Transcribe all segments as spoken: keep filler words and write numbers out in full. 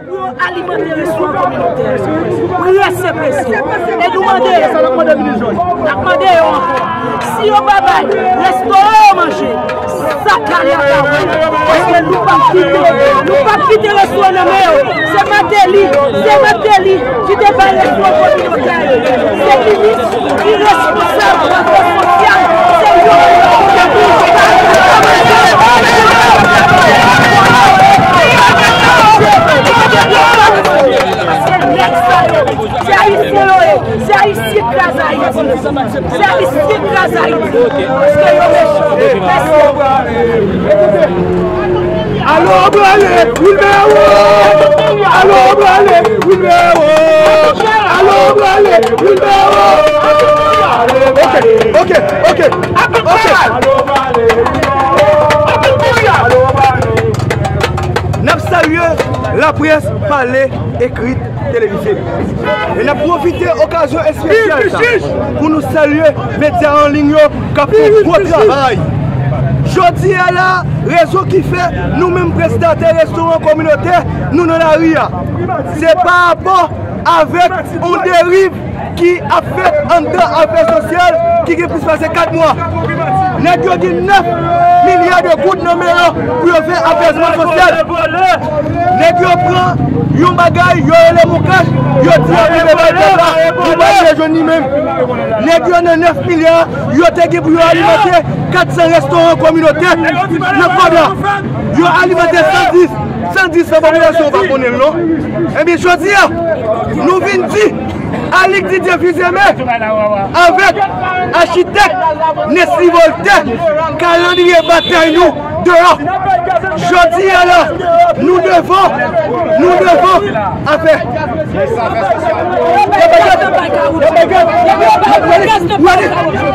Pou yo alimante restoran kominotè yo. Prese, prese. E nou mande yo, n ap mande yo ankò. Si yo pa bay restoran yo manje, sa k ale a pa wè. Paske nou p ap kite, nou p ap kite restoran nan men yo. Se Martelly, se Martelly ki te bay restoran kominotè yo. Se minis ki responsab afè sosyal, se yo ki te Paske nèg sa yo, se ayisyen yo ye, se ayisyen k kraze Ayiti. Se ayisyen k kraze Ayiti. Paske yo mechan. Mèsi. Alo, prale, Wilmero! Alo, prale, Wilmero! Alo, prale, Wilmero! Ok, ok, ok, ok. N ap salye laprès pale, ekri, televize. E n ap pwofite okazyon espesyal sa pou nou salye medya an liy yo k ap fè gwo travay. Jodi a la, rezon ki fè nou menm prezidan restoran kominotè, nou nan lari a, se pa rapò avèk yon deriv ki ap fèt anndan afè sosyal ki gen plis pase kat mwa. Nèg yo gen nèf milya de goud nan men yo pou yo fè apèzman sosyal. Nèg yo pran yon bagay, yo rele moukach, yo di y ap rive bay pèp la, nou pa rive jwenn li menm. Nèg yo nan nèf milya, yo te gen pou yo alimante kat san restoran kominotè nan kòb la. Yo alimante san dis, san dis nan popilasyon pa konnen l non. Ebyen, jodi a, nou vin di, Alix Didier Fils-Aimé avèk achitèk Nesly Voltaire, kalandriye batay nou deyò. Jodi a la, nou devan, nou devan afè.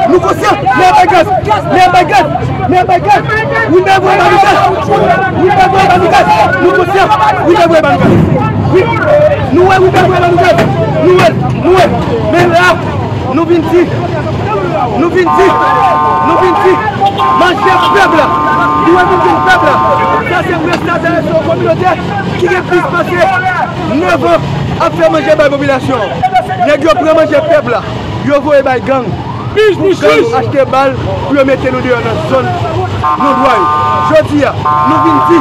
Nou konsyan, men bagay, men bagay. Wi, men voye ba nou gaz. Wi, men voye ba nou gaz. Nou konsyan. Wi, men voye ba nou gaz. Wi. Nou wè, wi, men voye ba nou gaz. Nou wè, nou wè. Men la, nou vin di. Nou vin di. Nou vin di. Manje pèp la. Nou wè, nou vin pèp la. Sa se prezidan restoran kominotè ki gen plis pase nèf an ap fè manje bay popilasyon. Nèg yo pran manje pèp la. Yo voye bay gang. Pou gang achte bal pou yo mete nou deyò nan zòn non dwa yo. Jodi a, nou vin di,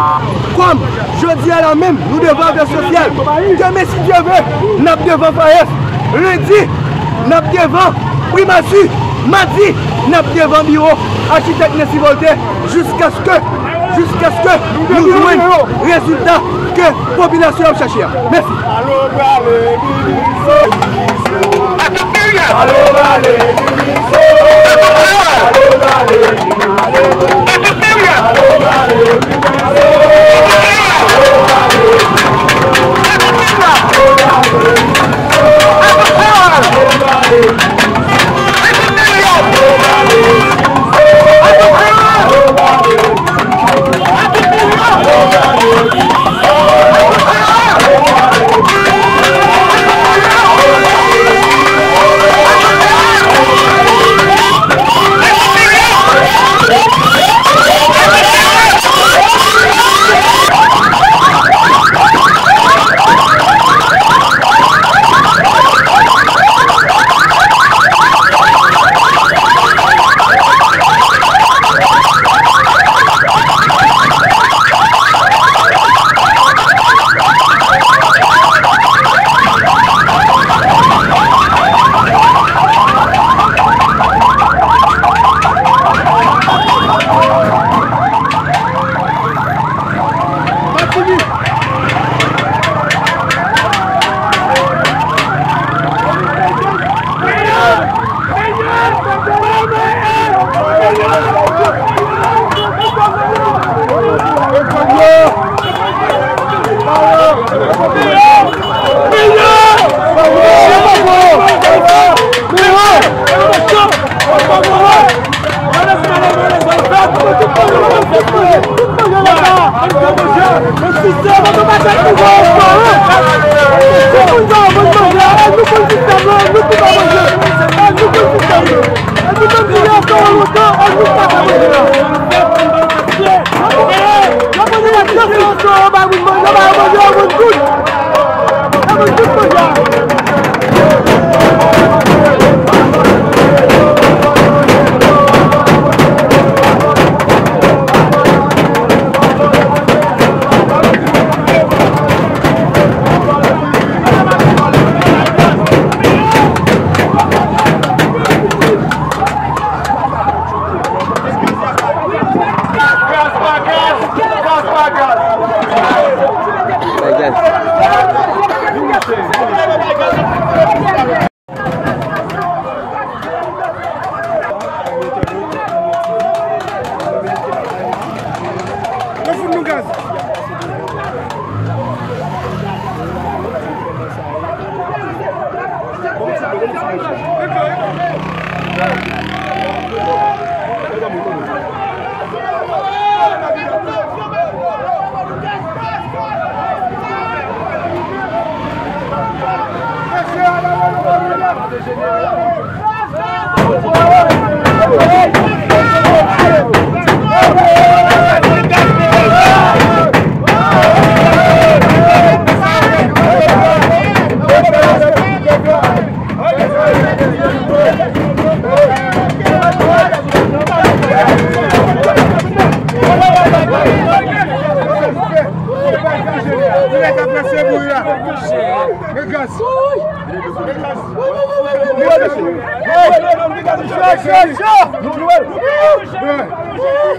kòm jodi a la menm, nou devan afè sosyal, demen, si Dye vle, n ap devan FAES. Lendi, n ap devan Primati. Madi, n ap devan biwo achitèk Nesly Voltaire jiskaske, jiskaske nou jwenn rezilta ke popilasyon ap chache a. Mèsi.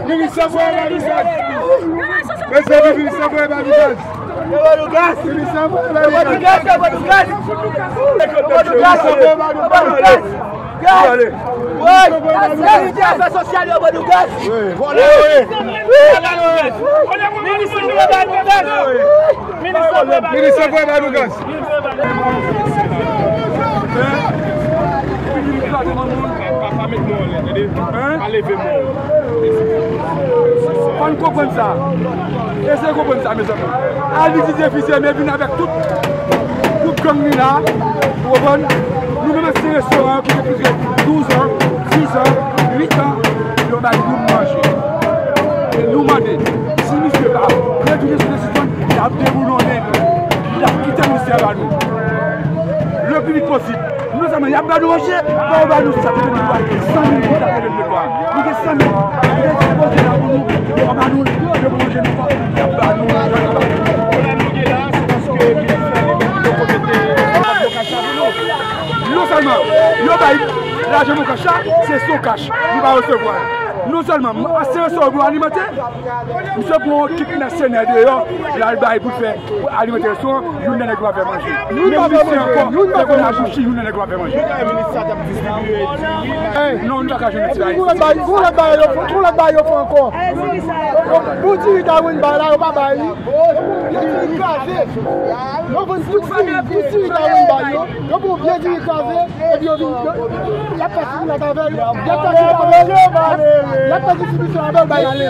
Minis sa fè ba nou gaz. Minis sa fè ba nou gaz. Minis sa fè ba nou gaz. Minis sa fè ba nou gaz. Gaz! Wi! Sekirite afè sosyal yo ban nou gaz! Wi! Vòlè yo ye! Wi! Minis yo dwe ba nou gaz! Minis yo dwe ba nou gaz! Minis yo dwe ba nou gaz! Pa met mwen anlè, tande? Pa leve mwen. Fò n konprann sa. Eseye konprann sa, mezanmi. Al itilize fize, men vin avèk tout, tout gang li la. Ou konprann? Nou menm ansyen restoran ki gen plis ke douz an, diz an, uit an, yo bay nou manje. E nou mande, si misye pa retounen sou desizyon l, y ap deboulonnen nou. Y ap kite misye ba nou le pli vit posib. Non sèlman y ap ba nou manje, fò yo ba nou sa, nou gen san mil goud apre de lwa. Nou gen san mil. Nou gen sipoze la pou nou, yo pa ba nou, yo pou manje nou, y ap ba nou, y ap ba nou. Pwoblèm nou gen la, se paske minis la li menm li poko mete lajan kach la pou nou. Non sèlman yo bay lajan kach la, se son kach, nou pa resevwa. Non sèlman ansyen restoran pou alimante, misye pran yon kit mèsenè deyò, l al bay pou fè, pou alimante restoran, youn nan nèg yo pa fè manje. Menm misye ankò, fè konn abouchi, youn nan nèg yo pa fè manje. Non, nou pa ka jwenn ti bagay. Gon lòt bagay, gon lòt bagay yo fè, gon lòt bagay yo fè ankò. Bon diri Darwin bay la, yo pa bay li. Yo vann tout diri, tout diri Darwin bay yo. Yo pran vye diri kraze, epi yo vin, yo, y ap fè siminat avè l, y ap fè siminat avè l, y ap, y ap fè distribisyon avè l, bay ale.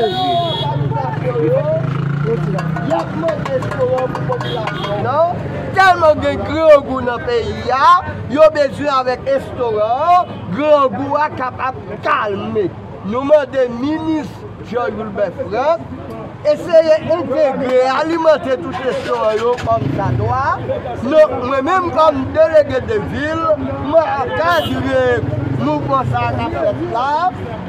Y ap mande restoran pou popilasyon an. Tèlman gen grangou nan peyi a, yo bezwen avèk restoran an, grangou a kapab kalme. Nou mande minis Jean Wilbert Franck eseye entegre, alimante tout restoran yo kòmsadwa. Non, mwen menm kòm delege de vil, mwen ankadre mouvman sa a k ap fèt la,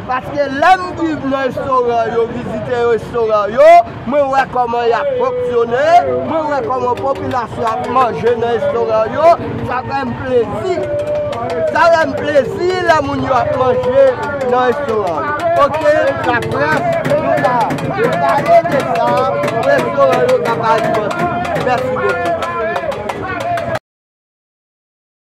paske lè m viv nan restoran yo, vizite restoran yo, mwen wè kòman y ap fonksyone, mwen wè kòman popilasyon ap manje nan restoran yo, sa fè m plezi. Sa fè m plezi lè moun yo ap manje nan restoran yo. Oke, laprès, nou ka pale de sa, restoran yo ka pale de sa. Mèsi bokou.